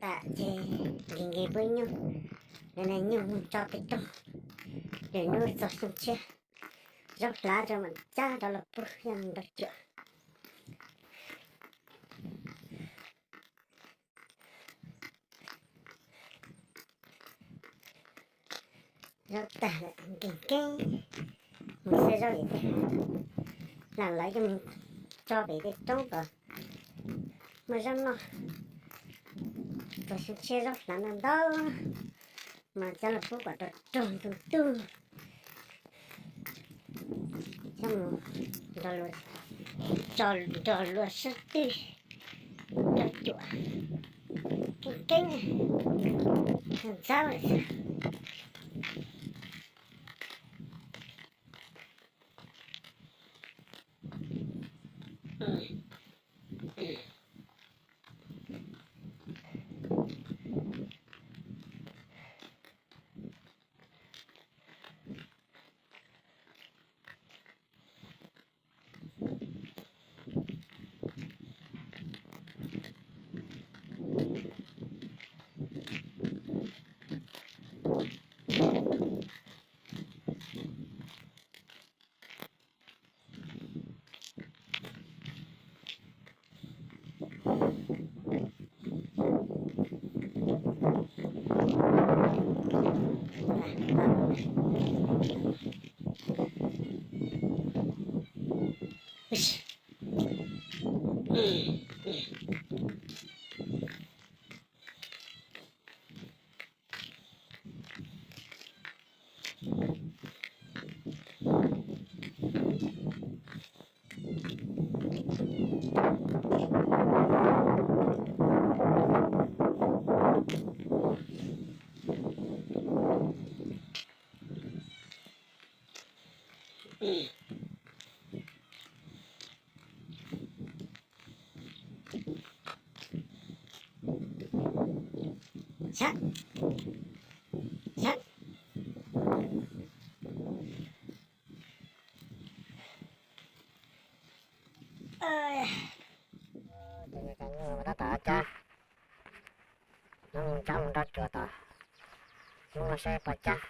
Ces nkees nkees pub nyuj, nyuj mus tso pem roob, lwm hnub txog xyoo tshiab zaub hlav rau mam cab rov los pub yog mus nrog cuam. Zaub tag lawm nkees nkees, mus xyuas zaub vim tias lam lawv coj mus tso pem tej roob kom muaj zaub noj. Txog xyoo tshiab zaub hlav ntau ntau, mas coj los pub kom rog rog ntuj ntuj, coj mus nrog luag, tso nrog luag sab twg nrog cuam, keeb keeb, ntxaub lawm xwb. Tab tom cab, no mus cab mus nrog cuam tom, hnub no saib puas cab.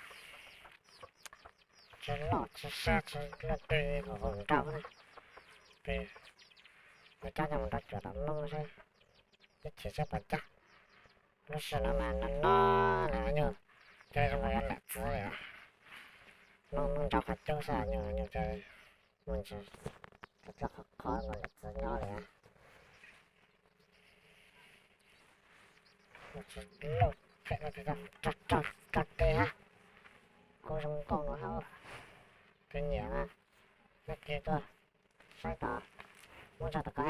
Tsis loj tsis siab tsis luaj twg, hauv nraum na. Ces mus cab coj mus nrog cuam tom Hmoob saib, ib chim saib puas cab. Lub sij hawm no mas no no lawm nyuj, ces zoo nkaus yuav lam txwv li. Hmoob muab nrau qhov cub xwb, nyuj nyuj ces muaj ntsis qhov qhov qhov nkaus lam txwv nyob li. Tsis loj phem no ces rog rog rog rog tes hab. Kuv zoo nkauj no hab. Tus nyiam mas nab kis tuaj saib tod, muab tso tom ko.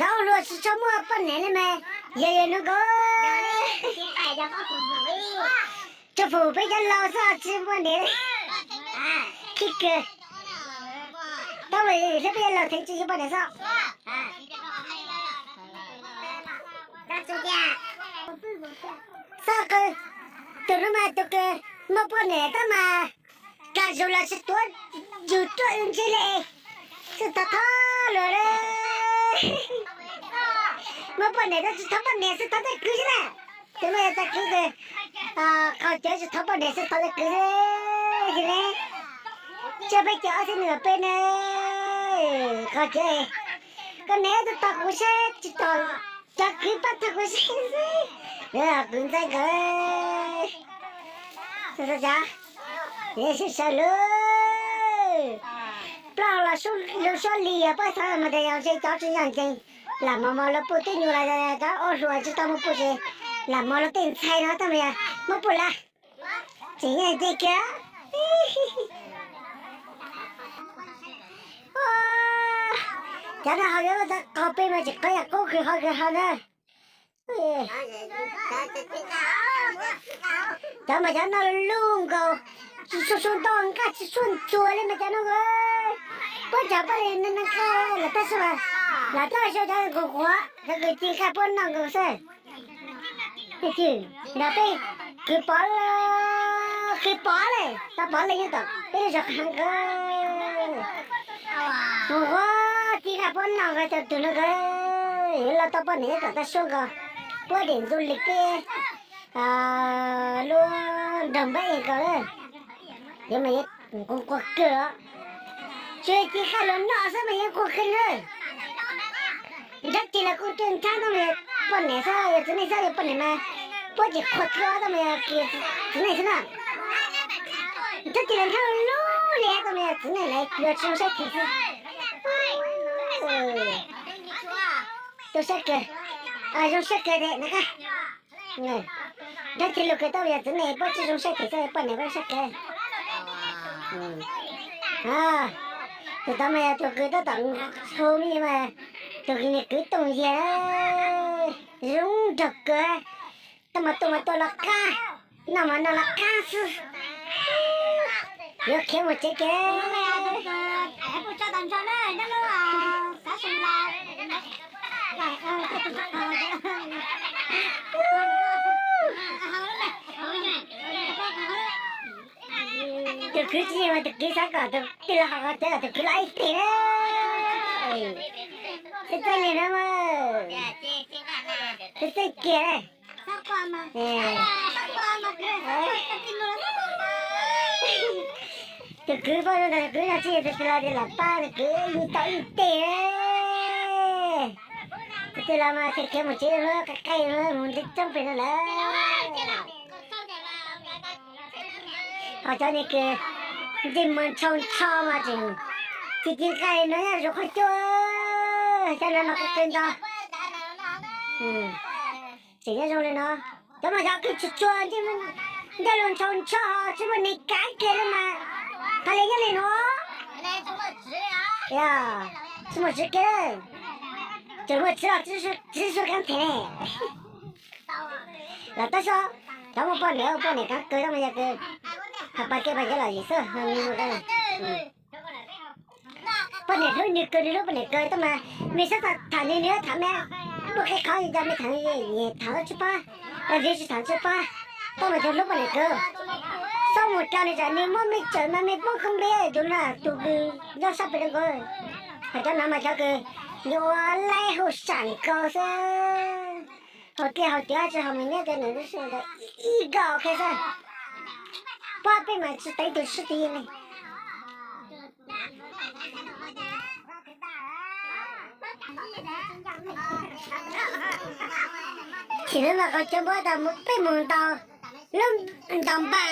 Cov ua luaj tsis tshua muaj poj niam li mas, yog yog nug ko. Tsuas pum peb cov laus xwb tsis muaj niam. Khib kawg. Tab sis peb cov laus theem tsis yuav poj niam xwb. Xob qw, tus no mas tus kws muaj poj niam tab mas, kas zug los tsis tuav yug ruaj wb ntsib li. Txawj thov thov luag li. Muaj poj niam tab tsis thov poj niam, txawj thov tej kwv xwb na. Tus no yog txawj kwv kws, qhov cawv tsis thov poj niam, txawj thov tej kwv xwb li. Tsuas peb cov ob txhiab nees nkaum peb na. Qhov cawv, koj niam tab tom kuv saib tsis tau, cov kwv pab tag kuv saib xwb. Kwv ntxawg nkawd, sawv sawv lug, plaub los lug suab li yog pab xav mas tas yog ntshe cov tsis yog ncees, lam mos mos lug puj tub nyuas los cov ob hluas tsis tau muaj puj ces lam mos lug tej ntxhais no tab mas yog muab puj lawm. Tseem nyob nce kiag. Cov no ho yuav tau qog peb mas tseem qhov yam qub kws ho kws ho na. Cov mas cov noj luj nkaus, tsis tshua su ntoo nqaj tsis tshua ntxuag li mas cov no. Puab cov poj niam noj nqaj lawm tab Lam toj xyoo cov nqus quav, cov kwv tij qaj puab noj nkaus xwb. Ntawd peb kwv pov, kwv pov lawm, tau pov lawm nyob tom peb lub zos qhov nkawd. Mus ua tij qaj puab noj nkaus, cov tug no nkawd yuav los tau poj niam nyob tom toj suab nkaus, puab dem ntxuj lig peb lub nroog npab ees nkaus lawm. Yuav mas yuav nquag kawg os. Tsuas tij qaj los noj xwb mas yuav nquag kawg na. Nrab ris los kuj coj nrab tau mas yog poj niam xwb, yog txiv neej xwb, yog poj niam mas puab tsis qhuas kawg tau mas yog txiv neej xwb na. Nrab ris los nrab lub li tau mas yog txiv neej lawv yuav tsis zoo saib thiab xwb. Zoo saib kawg, zoo saib kawg tes na. Nrab ris lug kawg tau mas yog txiv neej puab tsis zoo saib thiab xwb, poj niam puab zoo saib kawg. Tus tod mas yog tus kws tab tom hu me mas, tus kws nws kwv tooj yag, zoo nraug kawg, tau mas tuaj mas tuaj los qab, noj mas noj los qab xwb. Yuav khiav mus tsev kiag. Tus kwv tsis mas tus kwv xav kom tus tij laug ho qhov tsev los tus kwv los ib teg na. Txawj txawj li na mas, txawj txawj kiag. Tus kwv poj ntawd tus kwv no tsis yog tus tij laug, tus tij laug pab tus kwv ib tau ib teg. Tus tij laug mas khiav khiav mus tsev lawm, qai qai lawm, mus ntev tsob pem no lawm. Ho cov niag kws ntsej muag ntshaus ntsho mas tseem ci ci nqaij no nyob zuj qhov cub, cov no mas qai qai ntau. Tseem nyob zoo li no. Cov mas cov kws tsuag tsuag ntsej muag ntshaus ntsho, tsis muaj neeg kav kiag li mas, thaum li nyob li no, tsis muaj txiv kiag, tseem muaj txiv los txiv tsuas kav them ne. Los tab sis cov muaj poj niam, poj niam kav kawg tau mas yog kws, ha pa kiag pa cov los yim xwb. Poj niam hlub nws kawg, nws hlub poj niam kawg tau mas, mej saib tham nws, nws tham me, muaj qee qhov yog mej tham, tham tsis pab, yog tsis tham tsis pab, tau mas cov hlub poj niam kawg. Xob mus rau nws tsam nws muab mej tsawm mas mej poob koob npe tus no tus kws nyob sab pem rau nkaus. Hos cov no mas cov kws nws ua laib hu sam nkaus xwb. Haus dej haus cawv tsis haus mas nyob rau nws lub sij hawm ntawd ib nkaus qhia xwb. Pab peb mas tsis teev tus sib ti li. Tsis lub no qhov chaw npuab tau peb mus ntaus, lub ntaus npaj,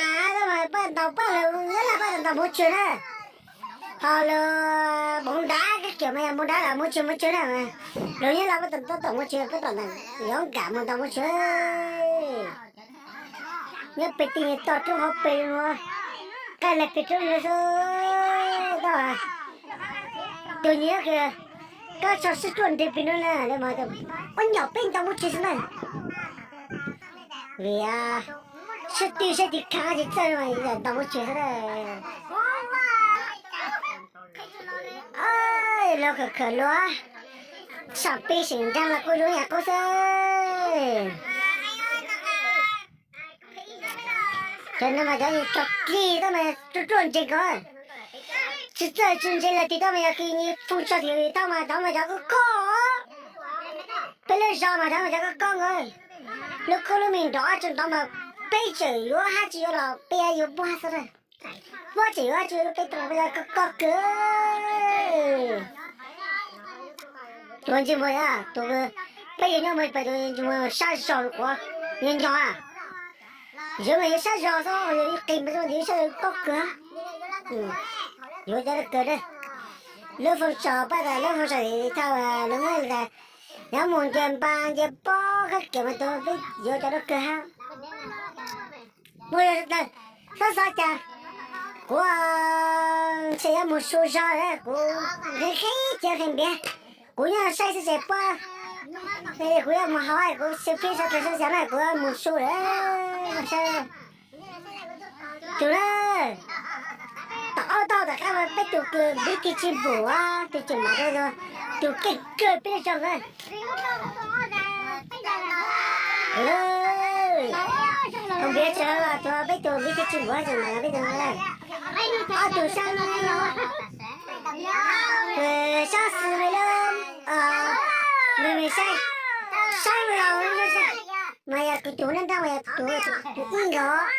peb ntaus paj lug nyob lawm peb ntaus mus tsuag na. Ho lug npoo dab kab kiam mas yog npoo dab los mus tsuag mus tsuag na. Lug nyob lawm peb tau tom mus tsuag, peb tom yuav nkam mus ntaus mus tsuag. Nyob pem tej toj roob hauv pes no, qaij lawm pem roob no xwb. Tus nyiam kws koj tso sib ruaj nreg pem no na, ua nyom peb ntaus mus tsuag xwb na. Vim sib tw saib tsis khav tsis txawj mas ntaus mus tsuag xwb. Luag khawm khawm luag, sam peb seem nraag los kuj zoo yam qub xwb. Cov no mas cov tog kig tau mas ruaj ruaj ntseg ko, tsis txawj tsis ntse lawm tis tau mas yog kws nyias fooj tso tim tau mas cov mas cov koj koj, peb lub zos mas cov mas cov koj koj nkaus. Lub kub lub me nrov tsis nrov mas peb tseem yuav hab tsis yuav los peb yuav npuab xwb. Npuab tseem yuav hab tsis yuav peb tau peb koj koj kawg. Tus ntsej muag, tus peb yuav nyob mus pem tus ntsej muag sab zog quav nyob nyob. Yuav mas yuav sab zog xwb, yuav ib qig mas yuav sab zog koj kawg. Yuav cov kawg, lub fooj tso pab tas lub fooj tso thauj lub muab tas, yuav mus nce npas nce pob kab kiam mas tus peb yuav cov kawg hab. Muaj tawg, xob xav cas kuv ntshe yuav mus su zog, kuv nqhis nqhis ces nqhis npiav, kuv nyob saib xwb ces puab, kuv yuav mus hauv kuv xwb pib sab tawg sab xyav na kuv yuav mus su lawm. Tus na, tom qab tau tom qab mas peb tus kws npib tig tsis npum, tus tseem mam rau tus Tus kawg kawg peb zoo lawm. Tus npiav tsis los tus peb tus npiav tsis npaum zoo mas peb tus lawm. Ob tus sab no, sab xis mas lawm, nws saib, saib laus mas yog tus nab nrab mas yog tus ib nkaus.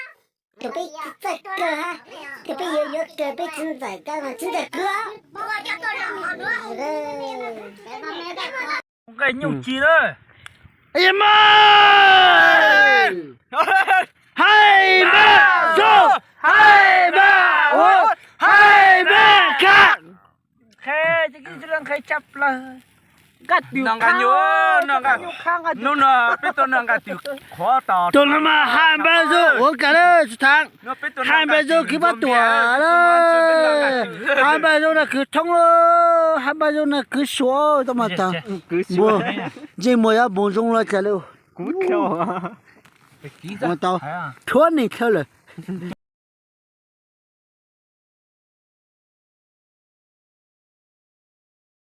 Tus peb txawj kawg hab, tus peb yuav yuav kawg peb txiv ntxawm kawg mas txiv ntxawm kwv. Nqaij nyuj ci na. Haib npaj zog, haib npaj ua, haib npaj kab. Nqhis tshaj plaws. Noj nqaij nyuj, noj nqaij nyuj, hnub no peb tuaj noj nqaij twm qhuav tos. Tus no mas haib npaj zog ua kag lawm tsis thaam. Haib npaj zog kwv pab tuam lawm. Haib npaj zog no kwv thoob lawm, haib npaj zog no kwv suav tau mas tag. Ntsej muag yuav moog zoo los cas lawm. Tau, tshuav neeg dlhawb lawm.